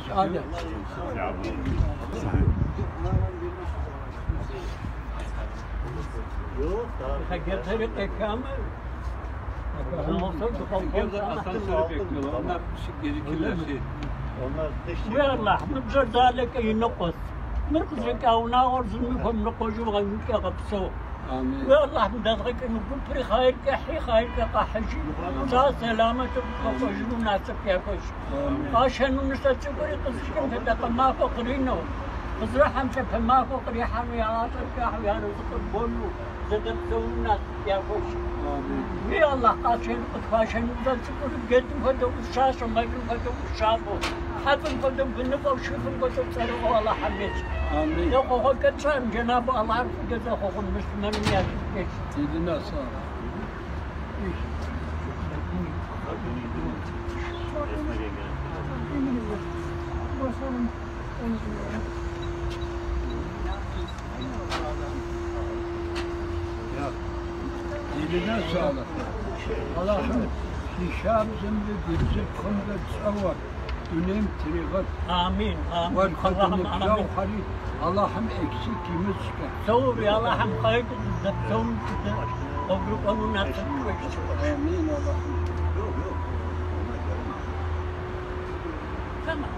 Щӏалэ. Хъыджэбзэри къехамэ, Хъыджэбзыр asansörü bekliyorlar. Onlar gecikirler şey. Onlar dış Уи Аллахь, мы бжэр залэкӏэ и ныкъуэс. Мыр къызэрыкӏа унагъуэр зыми хуэмыныкъуэжу гъэжыкӏэ гъэпсэу. Амин. Уи Аллахь, мы дэзгъэкӏыну гупри хъайркӏэ хьи, хъайркӏэ къахьыжи. Сэ сэламэту къыфхуэкӏуэжыну насып яхуэщӏ. Къашэну нысэ цӏыкӏури къызыщӏым сэдэкъэ махуэ къринэу, къызэрыхьэм лъапэ махуэ кърихьэну я гъащӏэр кӏыхьу, я рызыкъыр бону, зэдэпсэуну насып яхуэщӏ. Амин. Уи Аллахь, къашэну къытхуашэну нысэ цӏыкӏури джэдым хуэдэу ӏущащэу, мэлым хуэдэу ӏущабэу, хьэфӏым хуэдэу быныфӏэу, шыфӏым хуэдэу цӏэрыӏуэу Аллахьым ещӏ. Амин. Зэхъуэхъуэкӏэ тщӏэм, джэнабу Аллахьыр фӏыкӏэ зэхъуэхъун муслъымэным ящыщ. Diline sağlık. Başarım. Diline sağlık. Allah'ım хищабзэмрэ ди бзыпхъэмрэ тщӏэуэ дунейм тригъэт. Амин, амин. Уэр хуэдэ Аллахьым амин. ныбжьэгъухэри Аллахьым eksik имыщӏкӏэ. Псэури Аллахьым хъайркӏэ дызэпсэум къыгурыӏуэну насып хуещӏ. Амин Аллахьым. Yok yok. Onlar gelmez. Tamam.